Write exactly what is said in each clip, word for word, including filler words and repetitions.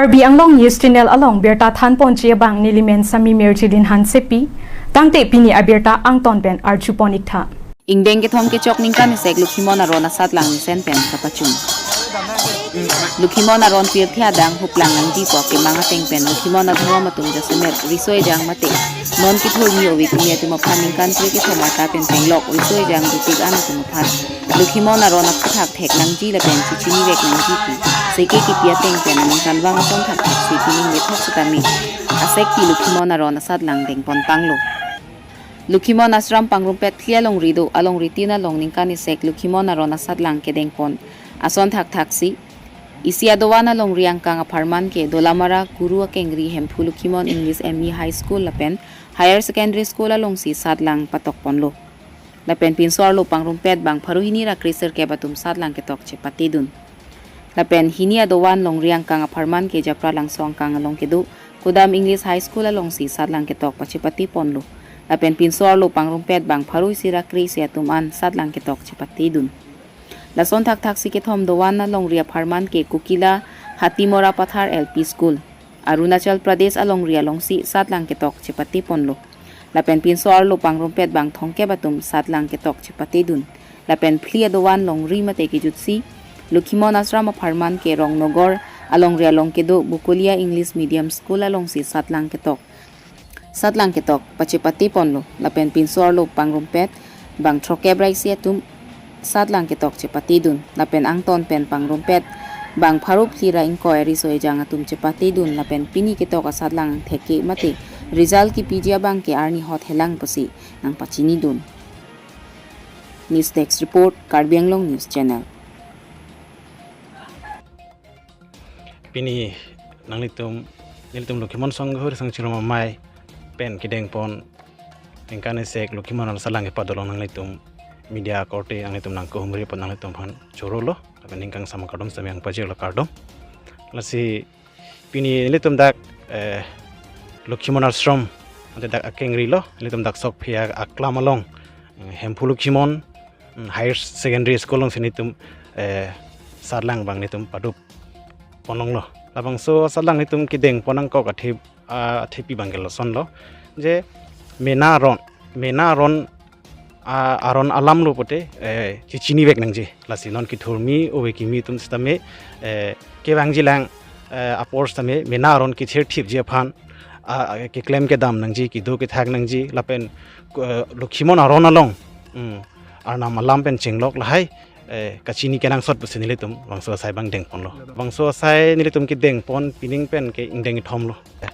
Karbi Anglong News Channel along birta thanponji abang nelimen Sami Mirjilin Hansepi, tangte pini abirta angton pen arjupon iktha. Ingdeng kethom kechok ningkan isek Lokhimon Aron asatlang mesen pen kapachun. Lokhimon Aron pirthe adang huplang nangji pu akemang ateng pen Lokhimon adhorom atum jasemet riso ejang mate non kethurmi ove kimi atum aphan ningkan kre kethom arta pen penglok riso ejang dotik an atum aphan Lokhimon Aron aphuthak thek nangji lapen chichinivek nangji pu seke kipi ateng pen aningkanvang ason thakthaksi pining methok setame asekpi Lokhimon Aron asatlang dengpon tanglo. Lokhimon Ashram pangrumpet phli alongri do, alongri tin along ningkan isek Lokhimon Aron asatlang kedengpon ason thakthaksi isi adovan alongri angkang apharman ke Dolamara Guru Akengri Hemphu Lokhimon English M E High School lapen Higher Secondary School alongsi satlang patokponlo. Lapen pinso arlo pangrumpet bang pharo hini ra kre sirkep atum satlang ketok chepatedun. Lapen hini adovan longri angkang apharman ke Japralangso angkang along kedo Kudam English High School alongsi satlang ketok pachepateponlo. Lapen pinso arlo pangrumpet bang pharo isi ra kre isi atum an satlang ketok chepatedun. Lason thakthaksi kethom dovan alongri apharman ke Kokila Hatimora Pathar L P School, Arunachal Pradesh alongri alongsi satlang ketok chepateponlo. Lapen pinso arlo pangrumpet bang thomkep atum satlang ketok chepatedun. Lapen phli adovan longri mate kejutsi Lokhimon Ashram apharman ke Rongnogor alongri along kedo Bukulia English Medium School alongsi satlang ketok satlang ketok pachepateponlo. Lapen pinso arlo pangrumpet bang throkkep ra isi atum satlang ketok chepatedun. Lapen angton pen pangrumpet bang pharo phli ra ingkoi riso ejang atum chepatedun. Lapen pini ketok asatlang theke mate result kipiji abang ke arni hot helang pusi nangpachinidun. News Desk Report, Karbi Anglong News Channel. Pini nanglitum, nelitum Lokhimon Songho Risang Chirom Amei pen kedengpon ningkan isek Lokhimon Aron asatlang kepadolong nanglitum media korte nanglitum nangkehumri apot nanglitum aphan chorolo. Lapen ningkan sama kardom sitame nangpajirlo, kardom. Lasi pini nelitum dak, eh, Lokhimon Ashram, ante dak akengri lo, nelitum dak Sokphe aklam along, eh, Hemphu Lokhimon, mm, Higher Secondary School alongsi nelitum, eh, satlang abang nelitum padoponlonglo. Labangso asatlang nelitum kedengpon nangkok athe, ah, athepi abang ke lasonlo. Je mena aron, mena aron, ah, aron alamlo pote, eh, chichinivek nangji. Lasi non kethurmi ove kimi atum sitame, eh, kevangjilang, eh, apor sitame mena aron kethirthipji aphan, ah, keklem kedam nangji, kedo kethak nangji, lapen, eh, Lokhimon Aron along, mm, arnam alam pen chenglok lahai, eh, kachini kenangsot pusi nelitum labangso asai abang dengponlo. Labangso asai nelitum kedengpon pining pen ke ingdeng kethomlo. Eh,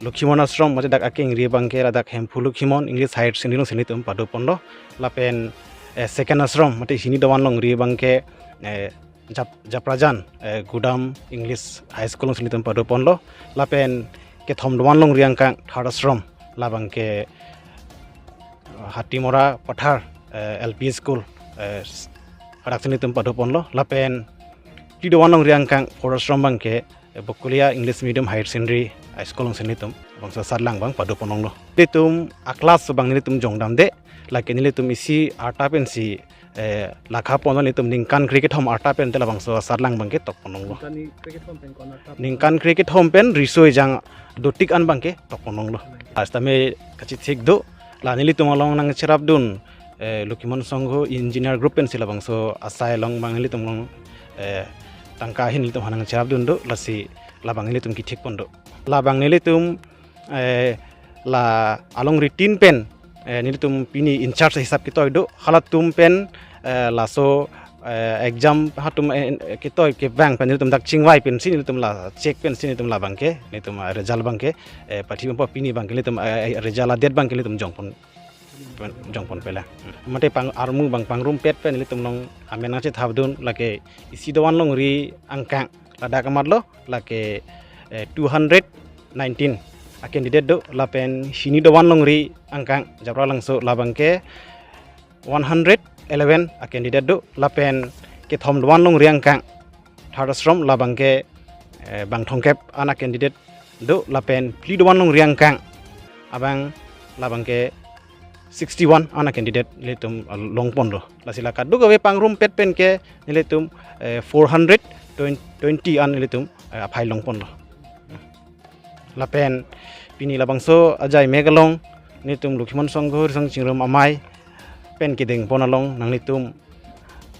Lokhimon Ashram mate dak akengri abang ke ladak Hemphu Lokhimon English Higher Secondary alongsi nelitum padoponlo. Lapen, eh, second ashram mate hini dovan longri abang ke, eh, Jap-, Japrajan, eh, Kudam English High School alongsi nelitum padoponlo. Lapen kethom dovan longri angkang third ashram labang ke, eh, Hatimora Pathar, eh, L P School, eh, s-, hadaksi nelitum padoponlo. Lapen phli dovan longri angkang fourth ashram abang ke, eh, Bokolia English Medium Higher Secondary High School alongsi nelitum labangso asatlang abang padoponlonglo. Nelitum a-class abang nelitum jongdamde, lake nelitum isi arta pensi, eh, lakhaponlo, nelitum ningkan kre kethom arta pen te labangso asatlang abang ke tokponlonglo. Ningkan kre kethom pen ko-an arta pen? Ningkan kre kethom pen riso ejang dotik an abang ke tokponlonglo. Lasi tame kachithik do, la nelitum along nangcherapdun, eh, Lokhimon Songho Engineer Group pensi labangso asai along abang nelitum along, eh, tangka ahin nelitum aphan nangcherapdun do, lasi labang nelitum kithikpon do. Labang nelitum, eh, la alongri tin pen, eh, nelitum pini in-charge hisap ketoi do, halatum pen, eh, laso, eh, exam atum, eh, ketoi kevang pen nelitum dak chingvai pensi nelitum la check pensi nelitum labang ke, nelitum, eh, result abang ke, eh, pathipon pini abang ke nelitum, eh, result a-date abang ke nelitum jongpon, jongpon pelang. Mate pang armu abang pangrumpet pen nelitum along amen nangchethapdun, lake isi dovan longri angkang ladak amatlo, lake, eh, two hundred nineteen a-candidate do, lapen hini dovan longri angkang Japralangso labang ke one hundred eleven a-candidate do, lapen kethom dovan longri angkang third ashram labang ke, eh, bang thomkep an a-candidate do, lapen phli dovan longri angkang abang labang ke sixty-one an a-candidate nelitum, eh, longponlo. Lasi la kadokave pangrumpet pen ke nelitum, eh, four hundred twenty an nelitum, eh, aphai longponlo. Lapen pini labangso ajai mek along nelitum Lokhimon Songho Risong Chingrum Amei pen kedengpon along nanglitum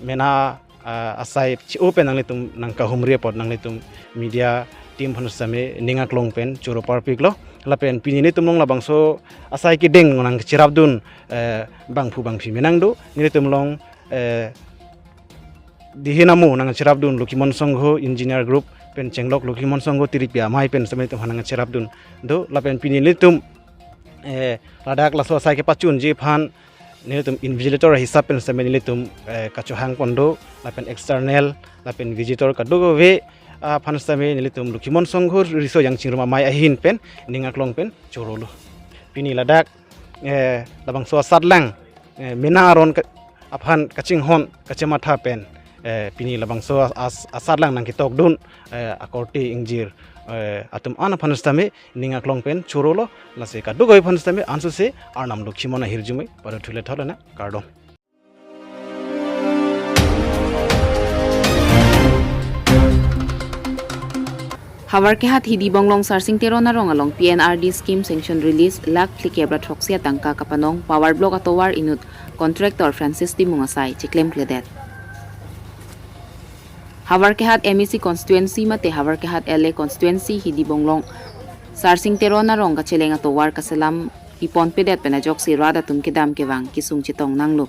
mena, ah, asai chi-o pen nanglitum nangkahumri apot nanglitum media team aphan sitame ning aklong pen choro parpiklo. Lapen pini nelitum along labangso asai kedeng nangcherapdun, eh, bangphu bangphi menang do, nelitum along, eh, dihin amo nangcherapdun Lokhimon Songho Engineer Group pen chenglok Lokhimon Songho Tiripi Amei pen sitame nelitum aphan nangcherapdun do. Lapen pini nelitum, eh, ladak laso asai kepachunji aphan nelitum invigilator hisap pen sitame nelitum, eh, kachohang pon do, lapen external lapen visitor kadokave aphan sitame nelitum Lokhimon Songho Risong Chingrum Amei ahin pen ning aklong pen chorolo. Pini ladak, eh, labangso asatlang, eh, mena aron ke-, aphan kachinghon kachematha pen, eh, pini labangso as-, as-, asatlang nangketokdun, eh, akorte ingjir, eh, atum an aphan sitame ning aklong pen chorolo. Lasi kadokave aphan sitame ansose Arnam Lokhimon ahirjume pado thule tholena, kardom. Havarkehat Hidi Bonglong Sarsing Teron arong along P N R D scheme sanction release lakh phlikep ra throksi atangka kapanong power block atovar inut contractor Francis Timung asai chiklemkledet. Havarkehat M A C constituency mate Havarkehat L A constituency Hidi Bonglong Sarsing Teron arong kacheleng atovar kaselam piponpedet pen ajoksi rat atum kedam kevang kesung chetong nanglo.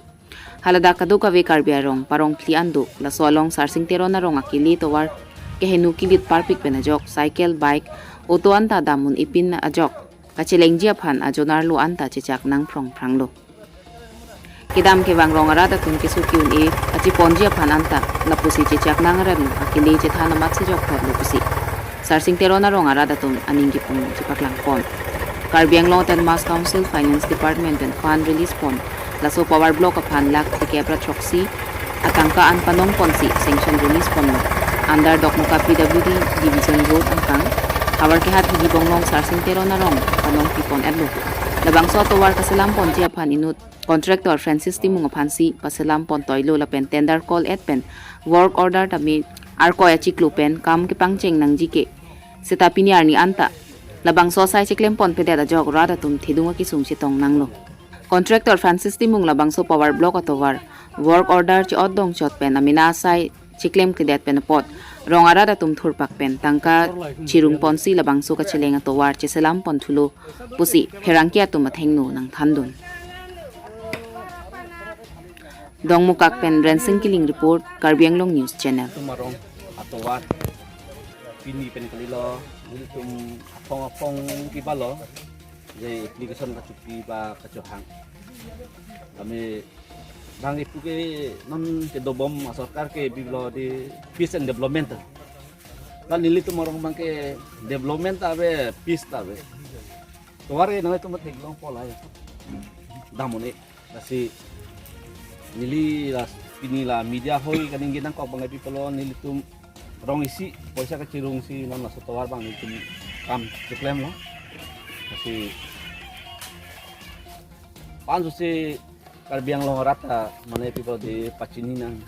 Haladak kadokave Karbi arong parong phli an do, laso along Sarsing Teron arong akele tovar kehenu kilit parpik pen ajok, cycle, bike, auto anta dam un-e pin ajok kachelengji aphan ajonar lo anta chechak nangphrongphranglo. Kedam kevang rong arat atum keso ki-un-e kachiponji aphan anta lapusi chechak nang arat lo, akele chethan amat si jokthotlo pusi Sarsing Teron arong arat atum aning kipung chepaklangpon. Karbi Anglong Autonomous Council Finance Department pen fund release pon laso power block aphan lakh phlikep ra throksi atangka an panongponsi sanction release ponlo. Under Dokmoka P W D Division Road angkang Havarkehat Hidi Bonglong Sarsing Teron arong panong pipon-etlo. Labangso atovar kaselam ponji aphan inut contractor Francis Timung aphansi paselam pontoilo lapen tender call-et pen work order tame arkoi achiklo pen kam kepangcheng nangji ke seta pini arni anta labangso asai chiklemponpedet ajok rat atum thedung akesung chetong nanglo. Contractor Francis Timung labangso power block atovar work order che-otdong chot pen amena asai chiklemkledet pen apot rong arat atum thurpak pen tangka chirungponsi labangso kacheleng atovar cheselam ponthulo pusi pherangke atum athengno nangthandun. Dongmukak pen Rensing Killing report, Karbi Anglong News Channel. Nelitum arong atovar pini pen kalilo, nelitum aphong aphong kibalo, je application kachopi ba kachohang. Kami bang ipu ke non kedobom asorkar ke biblo di peace and development. Kan nelitum arong bang ke development ta ave, peace ta ave. Tovar ke nelitum theklong pola ya. Dam un-e. Lasi neli la pini la media hoi kaningje nangkok bang ipi pulo, nelitum rong isi poisa kachirungsi non laso tovar bang nelitum kam chiklemlo. Lasi pan susi Karbi Anglong arat ta mane people di pachini nang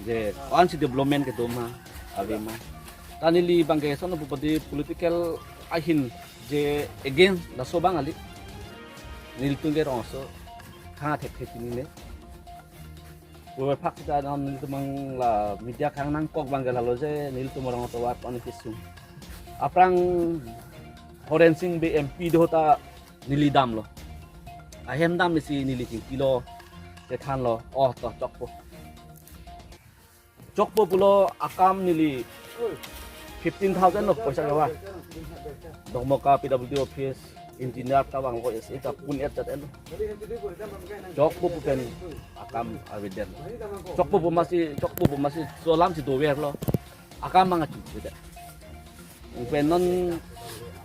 je ansi development kedo ma ave ma. Ta neli bang ke sono bupadi political ahin je against laso bang kali. Nelitum ke rong aso khang athek thek chinine. Puve phak sita non nelitum bang la media khang nangkok bang ke lalo je nelitum arong atovar pan kesung. Aphrang Horensing Bey M P do ta neli damlo. Ahem dam isi neli chingkilo, chethanlo, oh to chokpo. Chokpo pulo akam neli fifteen thousand lo poisa kava. Dongmoka P W D office, engineer ta vanglo, S A ta pun-et jat-etlo. Chokpo pu pen akam avedet. Chokpo pu masi, chokpo pu masi solam si doverlo. Akam mang achu avedet. Pen non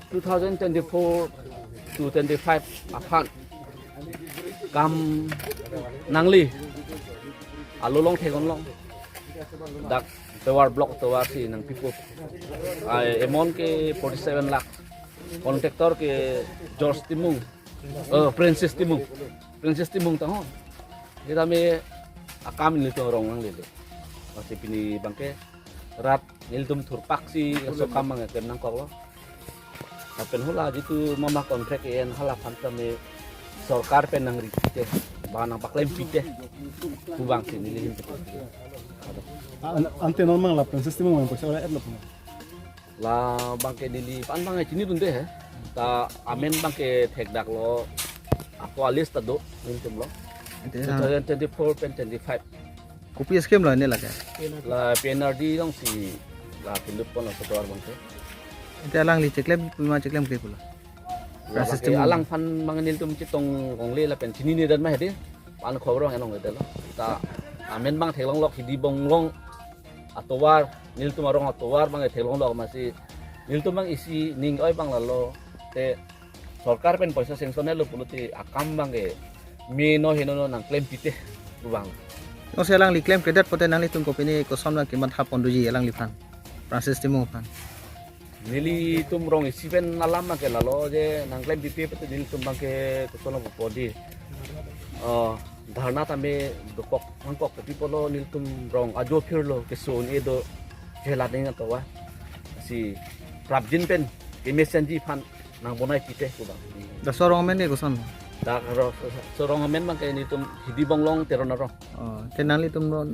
two thousand twenty-four to twenty-five aphan kam nangli alolong theklong long. Dak tovar block tovar si nangpipo. Ai amount ke forty-seven lakh. Contractor ke George Timung. Eh, Francis Timung. Francis Timung tang ho. Kita me akam nelitum arong nanglele. Lasi pini bang ke rat nelitum thurpaksi laso kam bang klem nangkoklo. Lapen hala jitu mama contract en hala aphan tame sorkar pen nangri pite, ba nangpaklem pite, pu abang si neli ahin pite. An-, ante non mang la Princess Timung mang poisa ora et lo puna. Labang ke neli aphan abang chinidunde he. Ta amen abang ke thekdak lo. Ako a-list ta do, nelitum lo. Ante two thousand twenty-four pen twenty-five. Kopi scheme lo ne lake? La P N R D along si la pindut pon lo setor abang ke. Ante alangli cheklem, pima cheklem ke pula. Labang ke system alangphan abang nelitum chetong longle lapen chinine dan ma hedi. Pan khobor abang enong hedi lo. Ta amen abang theklong lok Hidi Bonglong atovar, nelitum arong atovar abang theklong lok masi nelitum abang isi ning oi abang lalo te sorkar pen poisa sanction lo pulote akam abang ke meno heno no nangklem pite pu abang. Ose alangli klemkledet pote nanglitum kopine koson abang kematha pon doji alangliphan, Princess Timung aphan? Nelitum rong isi pen alam abang ke lalo je nangklem pipe pote nelitum abang ke koson lo po di. Oh, dharna tame dokok hangkok pipe pulo nelitum rong ajo phirlo keso un-e do jela ding atovar. Si prapjin pen kemesenji aphan nangbonai pite pu abang. Laso arong amen ke koson? Dak aro, laso arong amen abang ke nelitum Hidi Bonglong Teron arong. Oh, te nanglitum non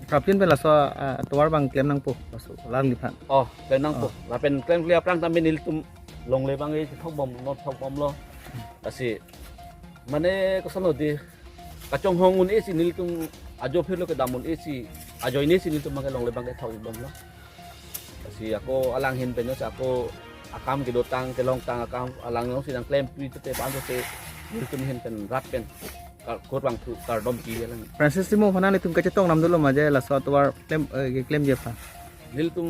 prapjin pen laso, ah, tovar abang klem nangpo, laso alangliphan? Oh, klem nangpo. Oh. Lapen klemkle aphrang tame nelitum longle abang e thok bom, non thok bomlo. Lasi mane koson lo di, kachonghong un-e si nelitum ajo phirlo kedam un-e si, ajoine si nelitum abang ke longle abang ke thok bomlo. Si ako alang ahin pen si ako akam kedotang kelongtang akam alang along si nangklem pite te pan te nelitum ahin pen rat pen kar-, kurvangthu kardom pi alang. Princess Timung aphan nanglitum kachetong nam dolo ma je laso atovar klem, eh, klemji aphan? Nelitum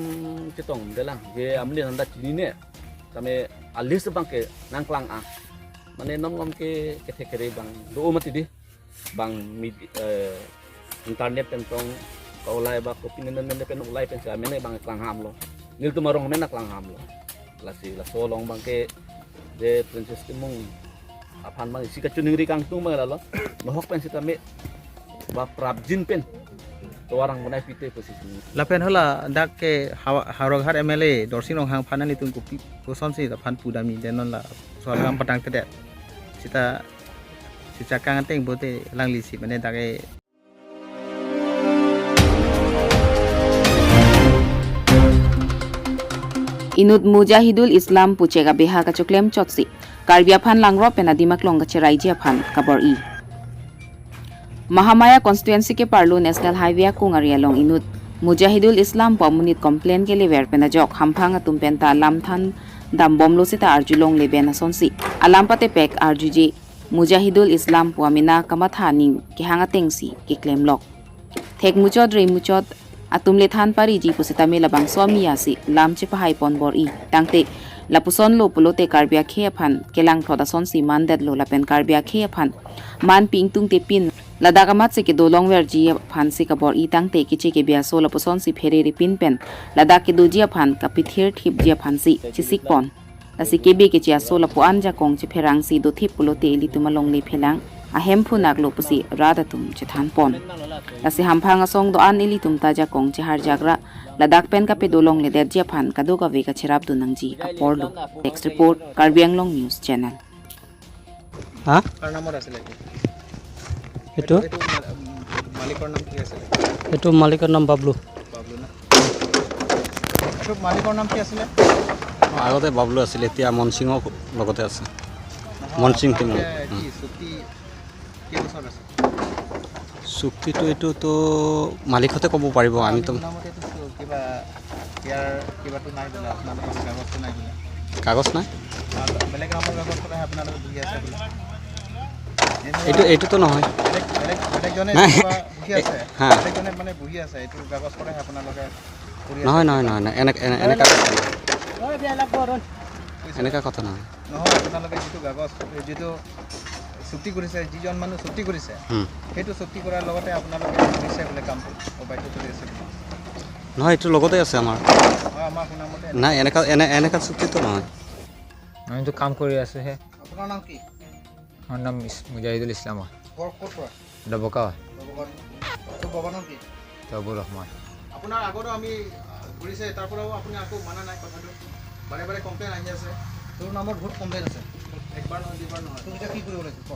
chetongde lang je amli nanda chinine. Tame a-list abang ke nangklang a. Mane non lom ke kethe kere abang do mati di. Abang mid-, eh, internet pen tong kaulai ba kopine nene pen ulai pen sa mene abang klang ham lo. Nelitum arong mena klang ham lo. Lasi laso along abang ke je Princess Timung aphan abang isi kachiningri kangtung abang lalo. Nohok pen sitame ba prapjin pen tovar nangbonai pite posisi. Lapen hala dak ke Hawa-, Howraghat M L A Dorsing Ronghang aphan nanglitum kopi koson si aphan pudam-i de non laso alam patangtedet. Sita si chakang ateng pote alangli si mane dak ke. Inut Mujahidul Islam pu chek abeha kachoklem chotsi Karbi aphan langrop pen adim aklong kacheraiji aphan kabor-i. Mahamaya constituency keparlo National Highway akung ari along inut Mujahidul Islam pu amonit complain kelever pen ajok hamphang atum penta lam than dambomlo seta arjulongle pen asonsi alam patepek arjuje Mujahidul Islam pu amena kamatha aning kehang atengsi keklemlok. Thek muchot re muchot atum le than pariji pusitame labangso amia si lam chepahai pon bor-i. Tangte lapuson lo pulote Karbi akhei aphan kelangthlot asonsi mandetlo lapen Karbi akhei aphan manpi ingtungte pin ladak amatsi kedo longverji aphansi kabor-i tangte keche kebi aso lapusonsi phere ripin pen ladak kedoji aphan kapithir thipji aphansi chesik pon. Lasi kebe keche aso lapu-an jakong chepherangsi dothip pulote ilitum alongle phelang ahem phunaklo pusi rat atum chethan pon. Lasi hamphang asong do-an ilitum ta jakong cheharjak ra ladak pen kapedo longledetji aphan kadokave kacherapdun nangji aporlo. Desk report, Karbi Anglong News Channel. হা? কাৰ নামত আছিলে এইটো? এইটো? এইটো মা-, মালিকৰ নাম কি আছিলে? এইটো মালিকৰ নাম বাবলু। বাবলু না? এইটো মালিকৰ নাম কি আছিলে? আগতে বাবলু আছিলে, এতিয়া মনসিঙৰ লগতে আছে। নহয়, মনসিং আপোনালোকে টিমত। কি উম। চুক্তি কেইবছৰ আছে? চুক্তিটো এইটোতো মালিকহঁতে ক'ব পাৰিব, আমিতো শুনা মতেতো কিবা ইয়াৰ কিবাটো নাই বোলে, আপোনালোকৰ কাগজটো নাই বোলে। কাগজ নাই? বেলেগ নামৰ কাগজ কৰাই আপোনালোকে বহি আছে বোলে। এইটো, এইটোতো নহয়। বেলেগ, বেলেগ, বেলেগজনে নাই। কিবা বহি আছে। হা। বেলেগজনে মানে বহি আছে, এইটো কাগজ কৰাই আপোনালোকে কৰি আছে। নহয়, নহয়, নহয়, নহয়। এনে-, এনে-, এনেকা কথা নহয়। বুজিছে? এনেকা কথা নহয়। নহয়, আপোনালোকে যিটো কাগজ, যিটো চুক্তি কৰিছে, যিজন মানুহ চুক্তি কৰিছে, হুম। সেইটো চুক্তি কৰাৰ লগতে আপোনালোকে কৰিছে বোলে কামটো, অবাধ্য চলি আছে বোলে। নহয়, এইটো লগতে আছে আমাৰ। হয়, আমাৰ শুনা মতে নাই, এনেকা, এনে-, এনেকা চুক্তিটো নহয়। আমিতো কাম কৰি আছো হে। আপোনাৰ নাম কি? মোৰ নাম ইছ-, মুজাহিদুল ইছলাম হয়। ঘৰ ক'ত পৰা? ডবকা হয়। ডবকা। তোৰ বাবাৰ নাম কি? তবুৰ ৰহমান। আপোনাৰ আগতো আমি, আহ, ঘূৰিছে, তাৰ পৰাও আপুনি আকৌ মানা নাই কথাটো। বাৰে বাৰে কমপ্লেইন আহি আছে। তোৰ নামত বহুত কমপ্লেইন আছে। একবাৰ নহয়, দুবাৰ নহয়। তোক এতিয়া কি কৰিব লাগে ক?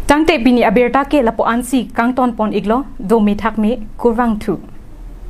Tangte pini abirta ke lapu-ansi kangton pon-iklo, do mithak me kurvangthu.